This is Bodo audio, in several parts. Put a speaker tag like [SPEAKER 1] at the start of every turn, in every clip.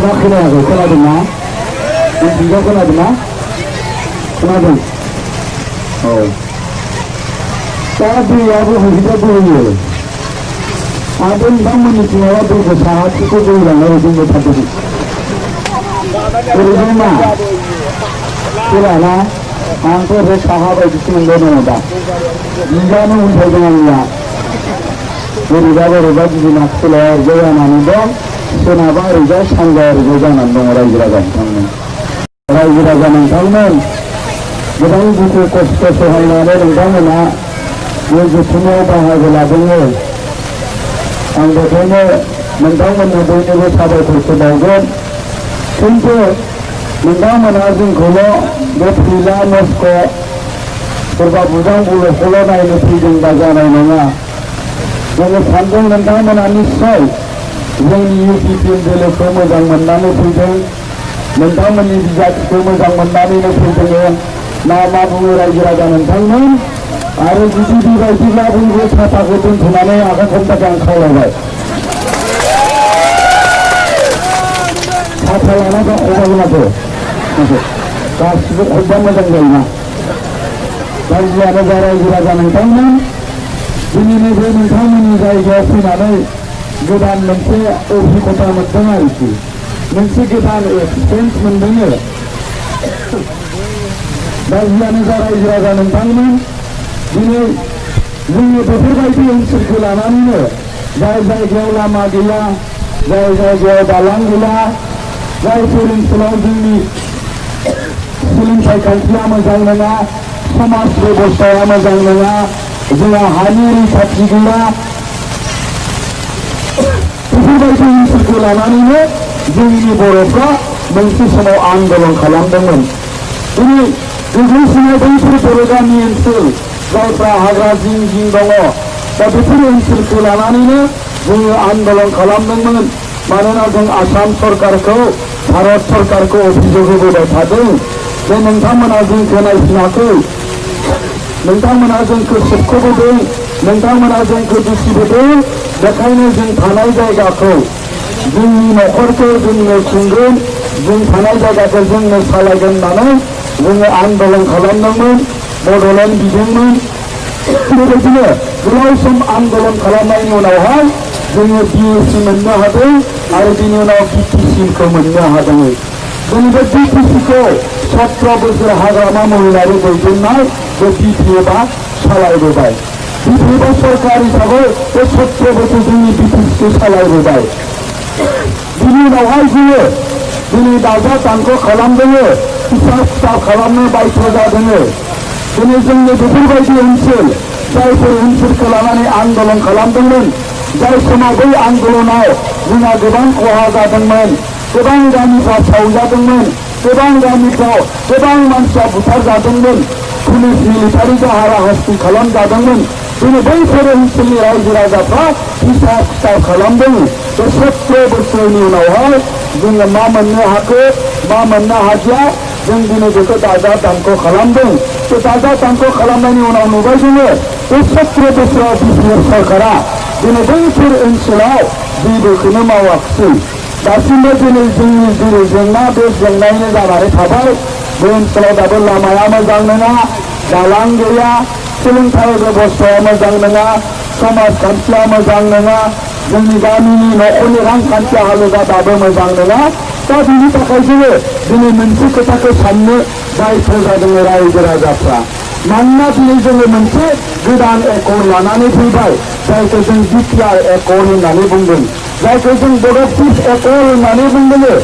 [SPEAKER 1] मा खोनायाखै खोनादोंना नोंथिंजाय खोनादोंना खोनादों औ दा दैयाबो हजोंजाय बोहैयो आरो नोंथांमोननिथिंहाय दैखौ साहाथिंखौ बोहैलांनाय बायदि नुथारदों ओरैजाय मा खोनाना आंथ' ओरै साहा बायदिसो मोनबाय दङ दा बिगानो उल्थायदों आंनिया बोरैबा बोरैबा गिदिना खोलाया ओरैजाय जानानै दं सोनाबा ओरैजाय सानजा ओरैजाय जानानै दङ रायजो राजा नोंथांमोन गोबां दुखु खस्थ' सहायनानै नोंथांमोना बे जथुमाव बाहागो लादोङो आं बेखायनो नोंथांमोननो बयनोबो साबायखरखौ बावगोन खिन्थु नोंथांमोना जोंखौल' बे फैला मस्क' सोरबा बुजां बुल'खौल' नायनो फैदोंबा जानाय नङा जोङो सानदों नोंथांमोना निस्सय जोंनि UPPM दोलोखौ मोजां मोननानै फैदों नोंथांमोननि बिजाथिखौ मोजां मोननानैनो फैदों ना मा बुङो रायजो राजा नोंथांमोन आरो जुदि बेबायदिब्ला बयबो साथाखौ दोनथ'नानै आगान हमथाखौ आं खावलायबाय साथा लाना अबावनाबो गासिबो खबबा मोजां जायोना रायजोआनो जा रायजो राजा नोंथांमोन दिनैनि बे नोंथांमोननि जायगायाव फैनानै गोदान मोनसे अभिगथा मोनदों आरोखि मोनसे गोदान एक्सपिरियेन्स मोनदों रायजोआनो जा रायजो राजा नोंथांमोन दिनै जोङो बेफोरबायदि ओनसोलखौ लानानैनो जाय जायगायाव लामा गैया जाय जायगायाव दालां गैया जायफोर ओनसोलाव जोंनि सोलोंथाइ खान्थिया मोजां नङा समाज बेबस्थाया मोजां नङा जोंहा हानि रैखाथि गैया बेफोरबायदि ओनसोलखौ लानानैनो जोंनि बर'फ्रा मोनसे समाव आन्दलन खालामदोंमोन दिनै गोग्लैसोनाय बैफोर बर' गामि ओनसोल जायफ्रा हाग्रा जिं जिं दङ दा बेफोर ओनसोलखौ लानानैनो जोङो आन्दलन खालामदोंमोन मानोना जों आसाम सरकारखौ भारत सरकारखौ अभियोग होबोबाय थादों जे नोंथांमोना जोंखौ नायफिनाखै नोंथांमोना जोंखौ सोबख'बोदों नोंथांमोना जोंखौ दुसिबोदों बेखायनो जों थानाय जायगाखौ जोंनि न'खरखौ जोंनो खुंगोन जों थानाय जायगाखौ जोंनो सालायगोन होननानै जोङो आन्दलन खालामदोंमोन बड'लेण्ड बिदोंमोन बेबायदिनो गोलाव सम आन्दलन खालामनायनि उनावहाय जोङो BSc मोननो हादों आरो बिनि उनाव BTCखौ मोननो हादों जों बे BTCखौ 17 बोसोर हाग्रामा महिलारि दैदेननाय बे BPFआ सालायबोबाय BPFआ सरकार हिसाबै बे 17 बोसोर जोंनि BTCखौ सालायबोबाय बिनि उनावहाय जोङो दिनै दाजा दानख' खालामदों हिसाब खालामनो बायथ' जादों दिनै जोंनि बेफोरबायदि ओनसोल जायफोर ओनसोलखौ लानानै आन्दलन खालामदोंमोन जाय समाव बै आन्दलनाव जोंहा गोबां खहा जादोंमोन गोबां गामिफ्रा सावजादोंमोन गोबां गामिफ्राव गोबां मानसिया बुथारजादोंमोन पुलिस मिलिटारिजों हाराहास्ति खालामजादोंमोन दिनै बैफोर ओनसोलनि रायजो राजाफ्रा हिसाब खिथाब खालामदों बे 17 बोसोरनि उनावहाय जोङो मा मोननो हाखो मा मोननो हादिया जों दिनै बेखौ दाजा दानख' खालामदों बे दाजा दानख' खालामनायनि उनाव नुबाय जोङो बे 17 बोसोराव BPF सरकारा दिनै बैफोर ओनसोलाव जेबोखौनो मावाखिसै दासिमबो दिनै जोंनि जेरै जेंना बे जेंनायैनो जानानै थाबाय बे ओनसोलाव दाबो लामाया मोजां नङा दालां गैया सोलोंथाइ बेबस्थाया मोजां नङा समाजखान्थिया मोजां नङा जोंनि गामिनि न'खरनि रांखान्थि हालोदा दाबो मोजां नङा दा बिनि थाखाय जोङो दिनै मोनसे खोथाखौ साननो दायथ' जादों रायजो राजाफ्रा मानोना दिनै जोङो मोनसे गोदान एकर्ड लानानै फैबाय जायखौ जों BTR एकर्ड होननानै बुंदों जायखौ जों बड' पिस एकर्ड होननानै बुंदों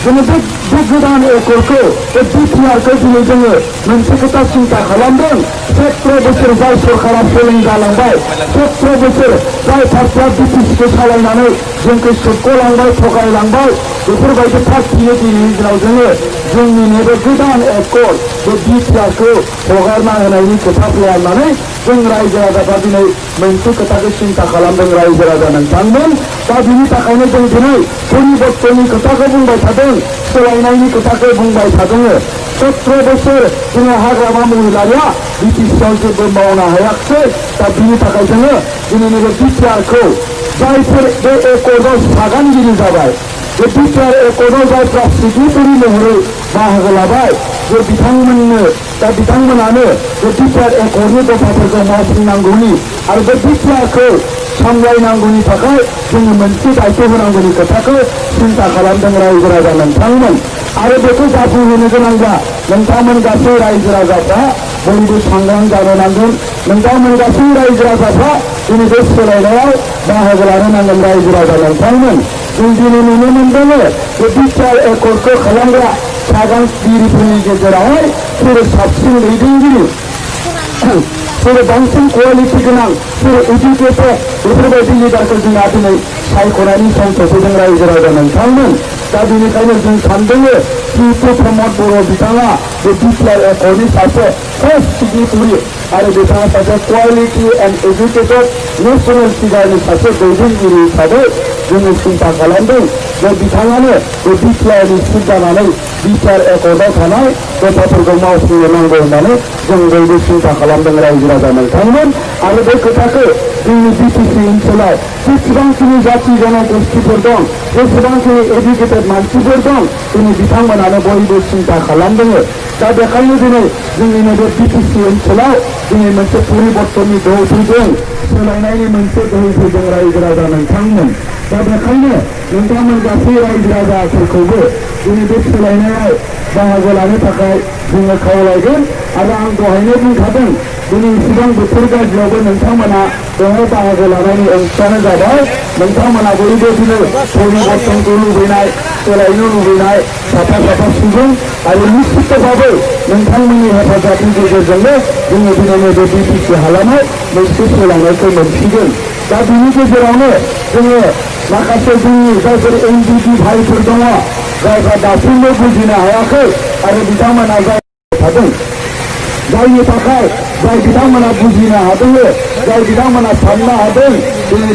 [SPEAKER 1] जोङो बे गोदान एकर्डखौ बे BTRखौ दिनै जोङो मोनसे खोथा सिन्था खालामदों 17 बोसोर जाय सरकारा फेलें जालांबाय 17 बोसोर जाय पार्टिया BTCखौ सालायनानै जोंखौ सोबख'लांबाय थगायलांबाय बेफोरबायदि पार्टिनि दिनैनि दिनाव जोङो जोंनि नैबे गोदान एकर्ड बे BTRखौ हगारना होनायनि खोथा खालामनानै जों रायजो राजाफ्रा दिनै मोनसे खोथाखौ सिन्था खालामदों रायजो राजा नोंथांमोन दा बिनि थाखायनो जों दिनै परिबर्तननि खोथाखौ बुंबाय थादों सोलायनायनि खोथाखौ बुंबाय थादों 17 बोसोर जोङो हाग्रामा महिलारिया BTCआव जेबो मावनो हायाखिसै दा बिनि थाखाय जोङो दिनै नैबे BTRखौ जायफोर बे एकर्डआव सागानगिरि जाबाय बे बिटिआर एकर्डआव जायफ्रा सिगिरिगिरि महरै बाहागो लाबाय बे बिथांमोनानो बे बिटिआर एकर्डनि दफाफोरखौ मावफुंनांगौनि आरो बे बिटिआरखौ सामलायनांगौनि थाखाय जोङो मोनसे दायथ' होनांगौनि खोथाखौ सिन्था खालामदों रायजो राजा नोंथांमोन आरो बेखौ जाफुंहोनो गोनांब्ला नोंथांमोन गासै रायजो राजाफ्रा बयबो सांग्रां जानो नांगोन नोंथांमोन गासै रायजो राजाफ्रा दिनै बे सोलायनायाव बाहागो लानो नांगोन रायजो राजा नोंथांमोन जों दिनै नुनो मोनदों बे बिटिआर एकर्डखौ खालामग्रा सागानगिरिफोरनि गेजेरावहाय सोर साबसिन दैदेनगिरि सोर बांसिन क्वालिटि गोनां सोर एजुकेटेड बेफोरबायदि लिडारखौ जोंहा दिनै सायख'नायनि सम सफैदों रायजो राजा नोंथांमोन दा बेनिखायनो जों सानदों पिपि प्रमद बर' बिथाङा बे बिटिआर एकर्डनि सासे फार्स्ट सिगिरिगिरि आरो बिथाङा सासे क्वालिटि एन्ड एजुकेटेड नेसनेल फिगारनि सासे दैदेनगिरि हिसाबै जोङो सिन्था खालामदों जे बिथाङानो बे बिटिआरनि सिट जानानै बिटिआर एकर्डआव थानाय दफाफोरखौ मावफुंनो नांगौ होननानै जों बयबो सिन्था खालामदों रायजो राजा नोंथांमोन आरो बे खोथाखौ जोंनि बिटिसि ओनसोलाव जेसेबांखिनि जाथि जनगोष्ठीफोर दं जेसेबांखिनि एजुकेटेड मानसिफोर दं दिनै बिथांमोनानो बयबो सिन्था खालामदों दा बेखायनो दिनै जोंनि नैबे बिटिसि ओनसोलाव दिनै मोनसे परिबर्तननि दोहौ फैदों सोलायनायनि मोनसे दोहौ फैदों रायजो राजा नोंथांमोन दा बेखायनो नोंथांमोन गासै रायजो राजाफोरखौबो दिनै बे सोलायनायाव बाहागो लानो थाखाय जोङो खावलायगोन आरो आं दहायनो बुंखादों दिनै इसिबां बोथोर गाज्रियावबो नोंथांमोना बेवहाय बाहागो लानायनि ओंथियानो जाबाय नोंथांमोना बयबो दिनै परिबर्तनखौ लुबैनाय सोलायनो लुबैनाय साफा साफा सुबुं आरो निश्चितभाबै नोंथांमोननि हेफाजाबनि गेजेरजोंनो जोङो दिनै नैबे बिटिसि हालामाव मोनसे सोलायनायखौ मोनसिगोन दा बिनि गेजेरावनो जोङो माखासे जोंनि जायफोर एनडिपि भाइफोर दङ जायफ्रा दासिमबो बुजिनो हायाखै आरो बिथांमोना जाय थादों जायनि थाखाय जाय बिथांमोना बुजिनो हादों जाय बिथांमोना साननो हादों दिनै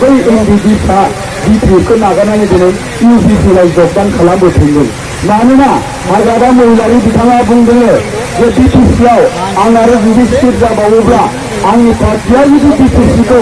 [SPEAKER 1] बै एनडिपिफ्रा बिटिपिखौ नागारनानै दिनै इउपिपिआव जगदान खालामबोफिनगोन मानोना हाग्रामा महिलारि बिथाङा बुंदों जे बिटिसिआव आं आरो जुदि सिट जाबावोब्ला आंनि पार्टिया जुदि बिटिसिखौ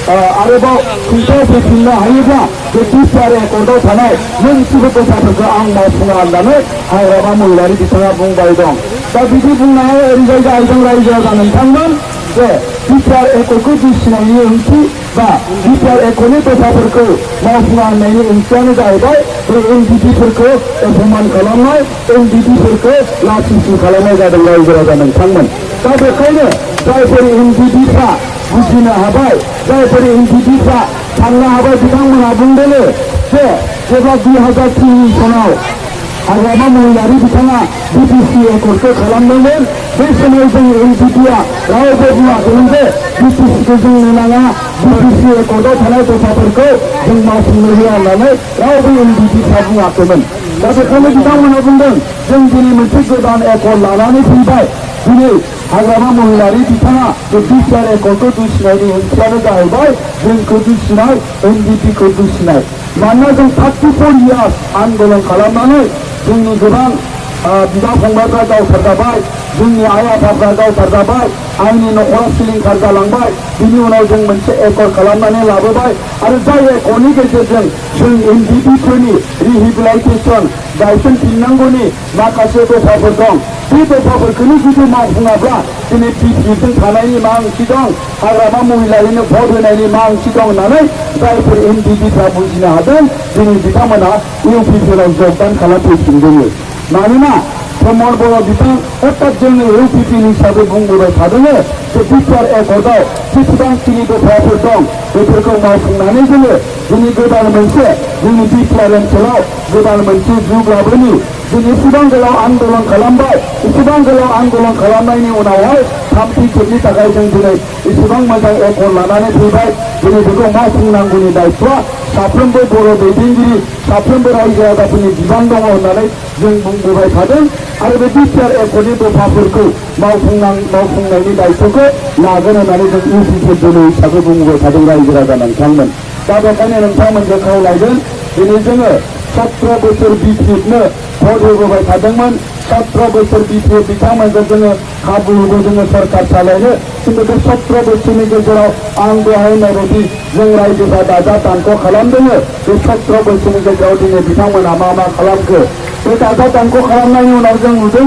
[SPEAKER 1] आरोबाव खुंथायाव फैफिननो हायोब्ला बे बिटिआर एकर्डआव थानाय मोनसेबो दफाफोरखौ आं मावफुङा होननानै हाग्रामा महिलारि बिथाङा बुंबाय दं दा बिदि बुंनायाव ओरैबायदि जाहैदों रायजो राजा नोंथांमोन जे बिटिआर एकर्डखौ दुसिनायनि ओंथि बा बिटिआर एकर्डनि दफाफोरखौ मावफुङा होननायनि ओंथियानो जाहैबाय बे एनडिपिफोरखौ अपमान खालामनाय एनडिपिफोरखौ लासिंसिं खालामनाय जादों रायजो राजा नोंथांमोन दा बेखायनो जायफोर एनडिपिफ्रा बुजिनो हाबाय जायफोर एनडिपिफ्रा साननो हाबाय बिथांमोनहा बुंदों जे जेब्ला 2003 सनाव हाग्रामा महिलारि बिथाङा बिटिसि एकर्डखौ खालामदोंमोन बे समाव जों एनडिपिआ रावबो बुङाखैमोन जे बिटिसिखौ जोंनो नाङा बिटिसि एकर्डआव थानाय दफाफोरखौ जों मावफुंनो होआ होननानै रावबो एनडिपिफ्रा बुङाखैमोन दा बेखायनो बिथांमोनहा बुंदों जों दिनै मोनसे गोदान एकर्ड लानानै फैबाय दिनै हाग्रामा महिलारि बिथाङा बे बिटिआर एकर्डखौ दुसिनायनि ओंथियानो जाहैबाय जोंखौ दुसिनाय एनडिपिखौ दुसिनाय मानोना जों 34 इयार्स आन्दलन खालामनानै जोंनि गोबां बिदा फंबायफ्रा गावथारजाबाय जोंनि आइ आफाफ्रा गावथारजाबाय आंनि न'खरा सिलिंखार जालांबाय बिनि उनाव जों मोनसे एकर्ड खालामनानै लाबोबाय आरो जाय एकर्डनि गेजेरजों जों एनडिपिफोरनि रिहेबिलाइटेसन गायसनफिननांगौनि माखासे दफाफोर दं बे दफाफोरखौनो जुदि मावफुङाब्ला दिनै बिटिसिजों थानायनि मा ओंथि दं हाग्रामा महिलारिनो भट होनायनि मा ओंथि दं होननानै जायफोर एनडिपिफ्रा बुजिनो हादों दिनै बिथांमोना इउपिपिआव जगदान खालामफैफिनदों मानोना प्रमद बर' बिथां हठात जोंनि इउपिपि हिसाबै बुंबोबाय थादों जे बिटिआर एकर्डआव जेसेबांखिनि दफाफोर दं बेफोरखौ मावफुंनानै जोङो जोंनि गोदान मोनसे जोंनि बिटिआर ओनसोलाव गोदान मोनसे जुग लाबोनि जों एसेबां गोलाव आन्दलन खालामबाय एसेबां गोलाव आन्दलन खालामनायनि उनावहाय थामथि खेबनि थाखाय जों दिनै एसेबां मोजां एकर्ड लानानै फैबाय दिनै बेखौ मावफुंनांगौनि दायथ'आ साफ्रोमबो बर' दैदेनगिरि साफ्रोमबो रायजो राजाफोरनि बिबान दङ होननानै जों बुंबोबाय थादों आरो बे बिटिआर एकर्डनि दफाफोरखौ मावफुंनायनि दायथ'खौ लागोन होननानै जों इउपिपि दल हिसाबै बुंबोबाय थादों रायजो राजा नोंथांमोन दा बेखायनो नोंथांमोनखौ खावलायगोन दिनै जोङो 17 बोसोर बिटिएफनो भट होबोबाय थादोंमोन 17 बोसोर बिथि बिथांमोनखौ जोङो खाबु होगौ जोङो सरकार सालायनो खिन्थु बे 17 बोसोरनि गेजेराव आं दहाय होननाय बायदि जों रायजोफ्रा दाजा दानख' खालामदों बे 17 बोसोरनि गेजेराव दिनै बिथांमोना मा मा खालामखो बे दाजा दानख' खालामनायनि उनाव जों नुदों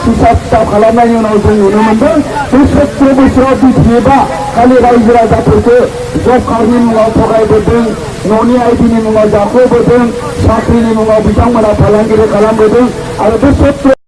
[SPEAKER 1] हिसाब खिथाब खालामनायनि उनाव जों नुनो मोनदों बे 17 बोसोराव बिटिएफआ खालि रायजो राजाफोरखौ जब कार्डनि मुङाव थगायबोदों न'नि आइडिनि मुङाव जाखोबोदों साख्रिनि मुङाव बिथांमोना फालांगिरि खालामबोदों आरो बे 17